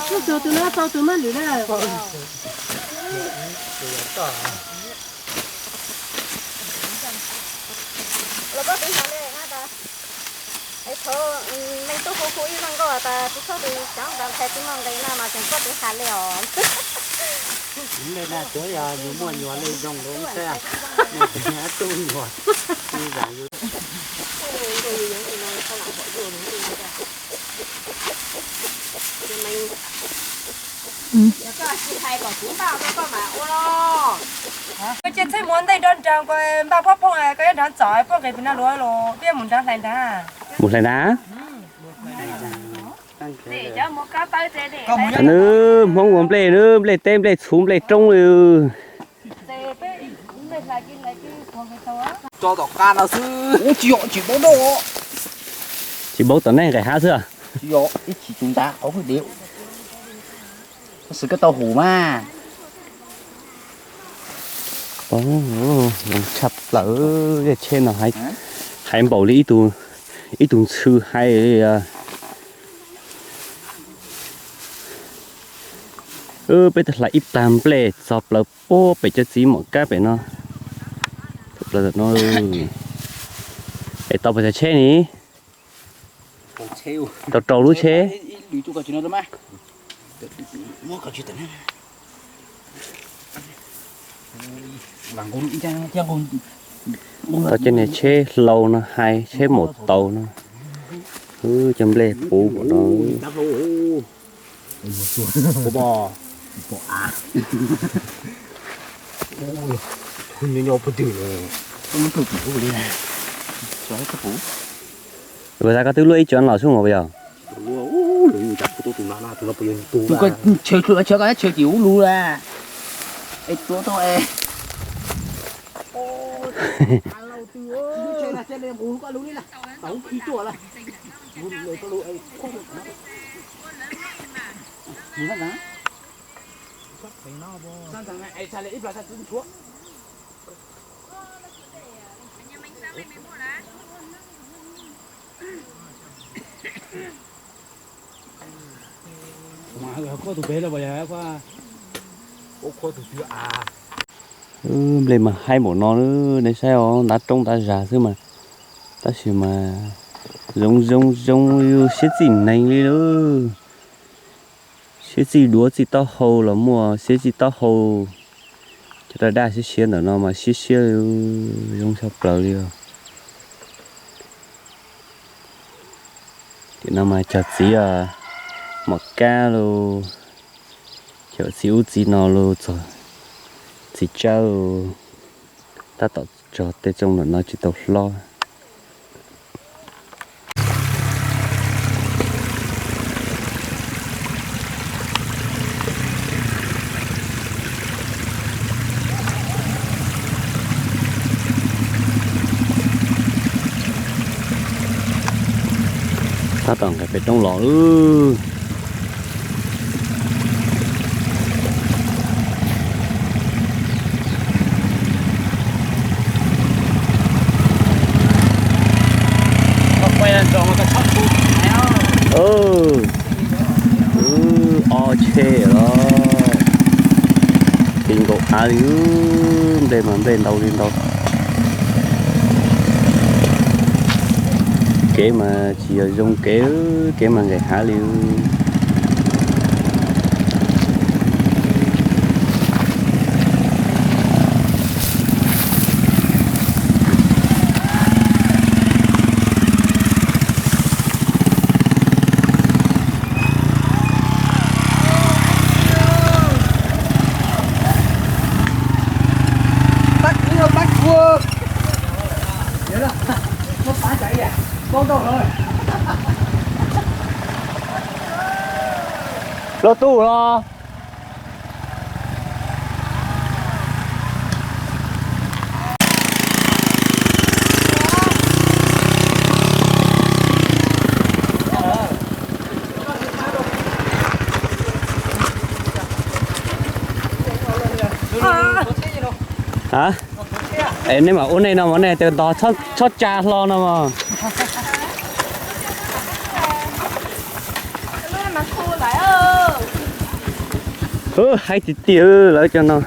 Tus no tau tus mab lwm na. Los koj tiv has li na tas, es thaum me tub hu hu ib zaj nkauj tas tsis txhob tus cov ntas ntxhais tsis muaj nqis no mas tseem koj tiv has li os. Npe na tsuav yog yus muaj nyuam li zoo lub xwb, nws tsis tub nyuam, nws zam yus. Koj tsis hais kom kuv npaj rau koj mas ua los. Koj cia txheej muav ntej nrog nraag ko, npaj pob phooj, koj yuav nrog txom pob nqis pem no luav los peb mus nrog hlais nrad. Mus hlais nrad. Nws Hmoob ua nplej, nws nplej teb nplej txhuv nplej roob li. Tso tom qab no xwb, tsis yog, tsis paub dab. Tsis paub tom nej nqis hav xwb. Tsis yog, ib chim tsuas ntav qhov hwj div. Xwm koj tau hum mas. Zoo tshaj plaws, yaj tsheb no hais npaum li ib tug ntxhw hais li. Peb twb hlais ib plag nplej txog plaws puag pem cov txiv mom kab pem no. Txog plaws no. Es tau puas tsheb ni? Rau rau lub tsheb. Tau cov niag tsheb hlau no hais tsheb maum taus no. Cov nplej puv pom no. Ua tas koj twb luaj ib co los xwb mas yog. Chaw tim ub lug la. Es tuav tau es. Nplej mas haib npaum no, nej saib os, ntav roob ntav zag xwb mas, tab sis mas zoo zoo zoo siab txij neeg li lawm. Siab txij duav txij taub hau los muaj, siab txij taub hau. Cov daj daj siab siab ntawm no mas siab siab zoo tshaj plaws li os. Tim no mas cog txiv mom kab los, cog txiv ub txiv no los txog txiv tsawb, tab tom tso tej tsooj ntawm no tsis tau hlob. Tab tom nqes pem roob los lawm. Ob tsheb los, ti nkaus av li, nplej mas nplej ntau li ntau. Kev mas tsis yog zoo kev, kev mas nqes hav li. Pab kuv, pab kuv. Muab pab tsam ib yam, paub ntau lawm. Lub tub los. Hab, es nej mam ua nej no mas nej tias ntog txhob tsa hlo no mas. Hwb, haib tiag tiag lawv cov no.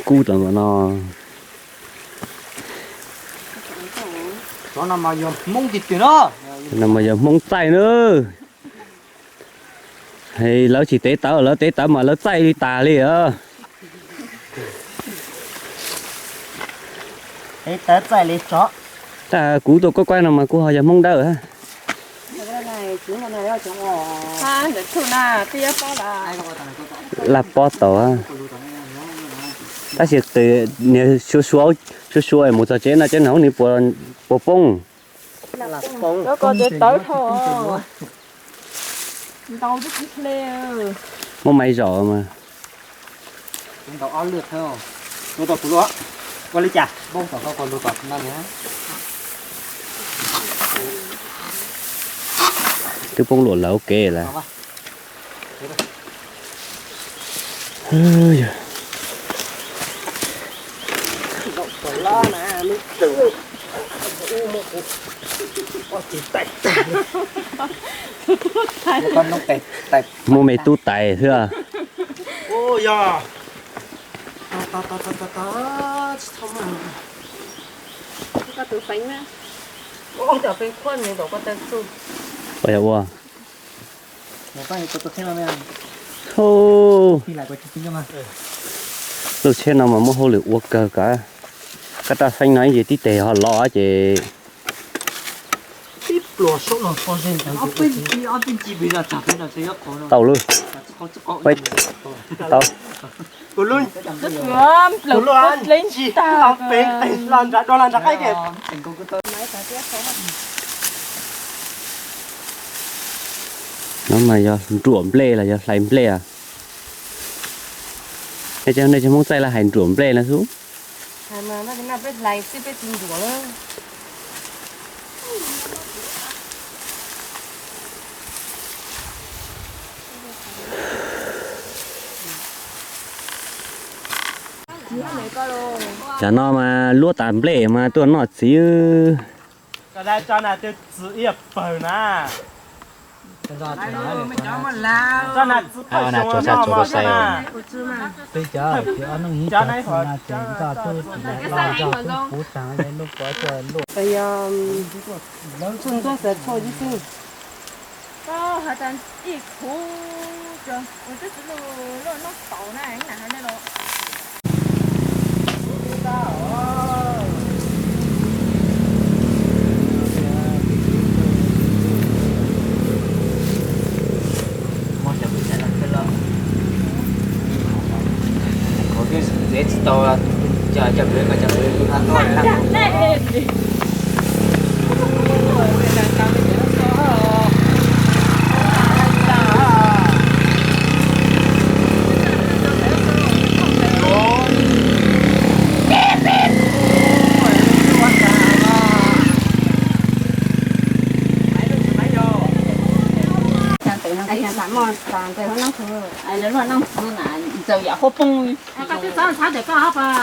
Kub tau npaum no. Cov no mas yog Hmoob tib tug no. No mas yog Hmoob txaij na. Lawv tsis tev tawv, lawv tev tawv mas lawv txaij li tas li os. Tev tawv txaij li tsov. Tab kuv tuaj kuaj kuaj no mas kuv ho yog Hmoob dawb. Laj pob tau, tab sis niag suav suav, suav suav mus txog tsev no cov no nws puas poob. Lawv ko ces tawv dhau. Ntau tib ple. Muab maiv zom mas. Ntau ob lwm thawj. Ua tau kuv lub, ua li cas? Npoob tom koj ua lub tom no. Twb poob luam lawv ua ke lawm. Muaj me tub tais xwb. Ua yog ua. Lub tsheb no mas muaj hauj lwm ua kawg kav. Koj raj xeeb no ib ntsis tib teg ho los ces tau lawm. Tau. No mas yog nruam nplej los yog hlais nplej? Nej cov Hmoob txaij lawv hais nruam nplej no xwb. Cov no mas luab tas nplej mas tuaj noj txiv.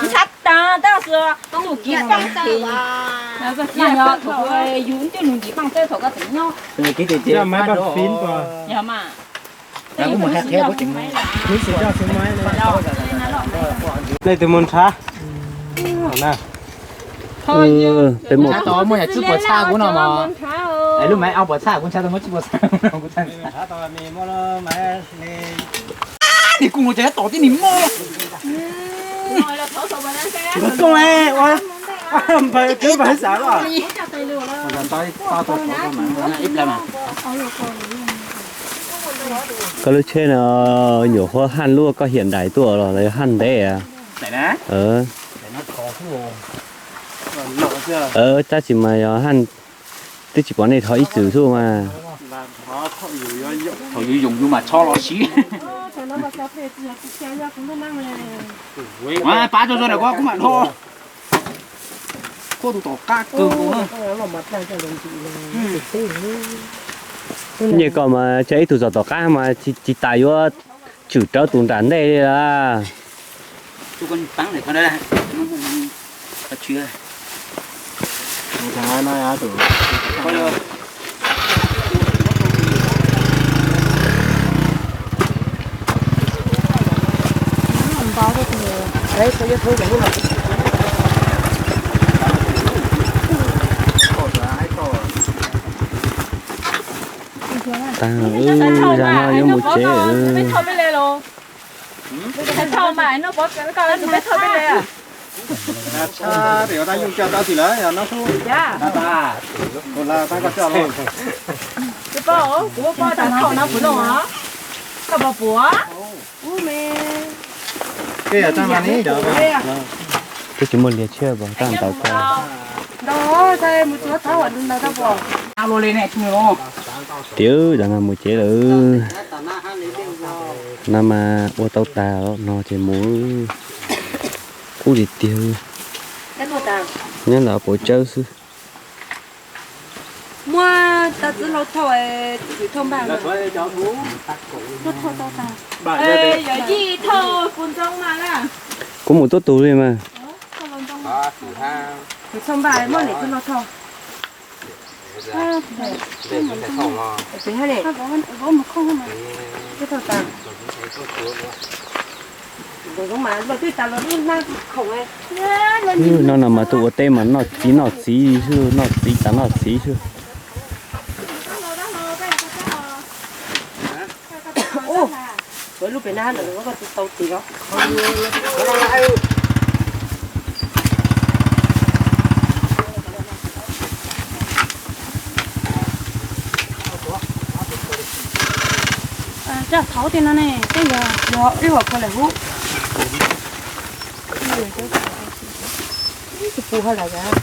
Ntshab tas tab sis tus kiv paj tau, yus twb lug ntim paj teb thaum koj tseem nyob. Yog mas. Nej tus mus nrhav. Peb muaj, muaj yam tsib puas txhaj kuv no mas. Lub maiv ob puas txhaj kuv nrhav tau muaj tsib puas txhaj kuv no kuv txhaj. Nim kuj mus ces tom tib nim mog. Koj ua npawg twb npawg xav los. Koj lub tsheb no nyuam qhuav haj lub koj hiam daim tuaj los lawv haj ntev. Tab sis mas yog haj, twb tsis pom nej thov ib txwm xwb mas. Thaum yus yoog yus mas txhob los siv. Pab tso tso ntawm ko kuv mam dhau. Koj tus tom qab kawg nkaus na. Nyiaj koj mas tsam ib tug txom tom qab mas tsis tas yuav tswm rawv tus nram ntej li lawm. Tag, zag no yuav mus tsev. Twb tsis muaj liag tshiab pas tag ntaus ko. Tiag, zag no mus tsev lawm. No mas ua tau tas no ces mus. Kub tiag tiag, nyob ntawm puas tsawb xwb. Muab tau txiv hlau thauj, txiv thauj npaj. Yog yij thauj kuv ntxoov mas na. Kuv mus tuab tug li mas. Kuv thauj npaj muab niam txiv hlau thauj. No no mas tus ua teb mas noj txiv noj txiv xwb, noj txiv tas noj txiv xwb. Lub pem na, lawv koj tsis tau tiag. Coj thauv tiag no ne, tej yog yog ib hom kho lawm hub. Ib tug pus ha lawm.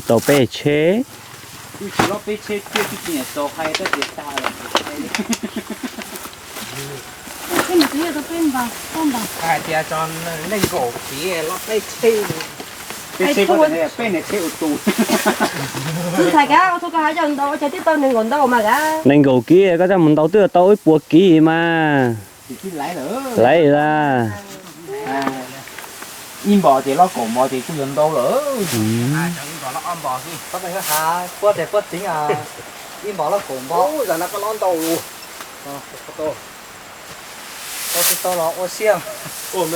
Tau peb tsheb. Twb tsis lob peb tsheb thiab, twb tsis niam txaus hais tab sis tag lawm. Hais tias tso nees nkaum kiv lob peb tsheb. Peb tsheb, peb niag tsheb ua tus. Txhais kav ua txhua koj hav yog ntau ua cas twb tau nees nkaum ntau mas kav. Nees nkaum kiv koj coj mus ntaus twb tau ib puas kiv mas. Laiv lawm. Ib npos ces lob kaum npos ces kuj yuav ntau lawm. Ib npos lob kaum npos. Tau tsis tau los ua siab. Yog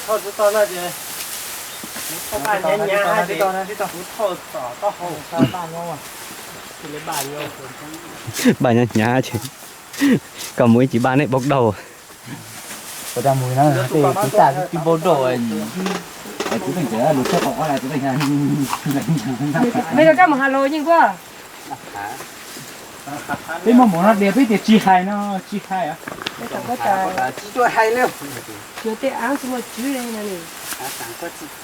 thauj tsis tau no ces kuv thauj tom taub hau. Npaj nyob hnyav ces koj mus ib tsis npaj neb npau dauj. Kuv tsis npau dauj, kuv tseem lus txog qhov lawm. Peb muaj mus no tias peb tias tsis hais no tsis hais. Tsis hais li.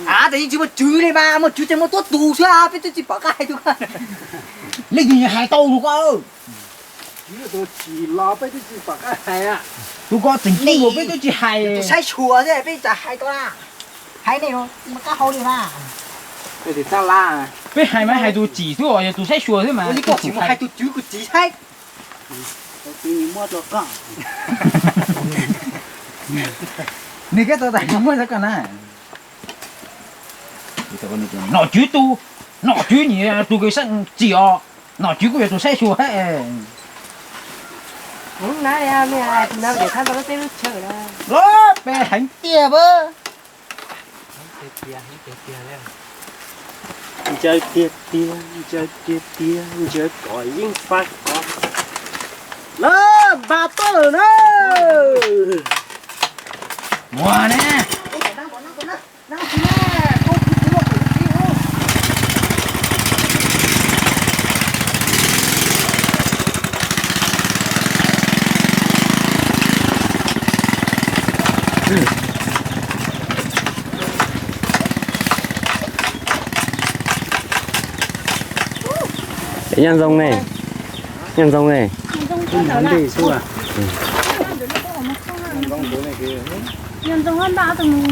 Av tas yeej tsis muaj tswv li mas, muaj tswv ces muaj tuab tus xwb, peb twb tsis pom qab hais tus ko. Leej twg hais tau tus ko. Tus ko tseem ceeb, peb twb tsis hais. Tus saib xyuas xwb peb tsis hais tau na. Hais nej qab hau li na. Peb hais mas hais tus tsim xwb os, yog tus saib xyuas xwb mas. Koj tsis mus hais tus tswv kuv tsis saib. Nws kab tau tas muaj xav koj na. Nom tswv tus, nom tswv nyias tus kws tsim os, nom tswv kuj yog tus saib xyuas thiab. Los peb heev tiag pab. Ntsaws tiag tiag, ntsaws tiag tiag, ntsaws kom yeej fab kom. Na, npaj tuaj lawm na. Ua ne. Nyob zoo ne, nyob zoo ne. Nyob zoo ntag tus mus.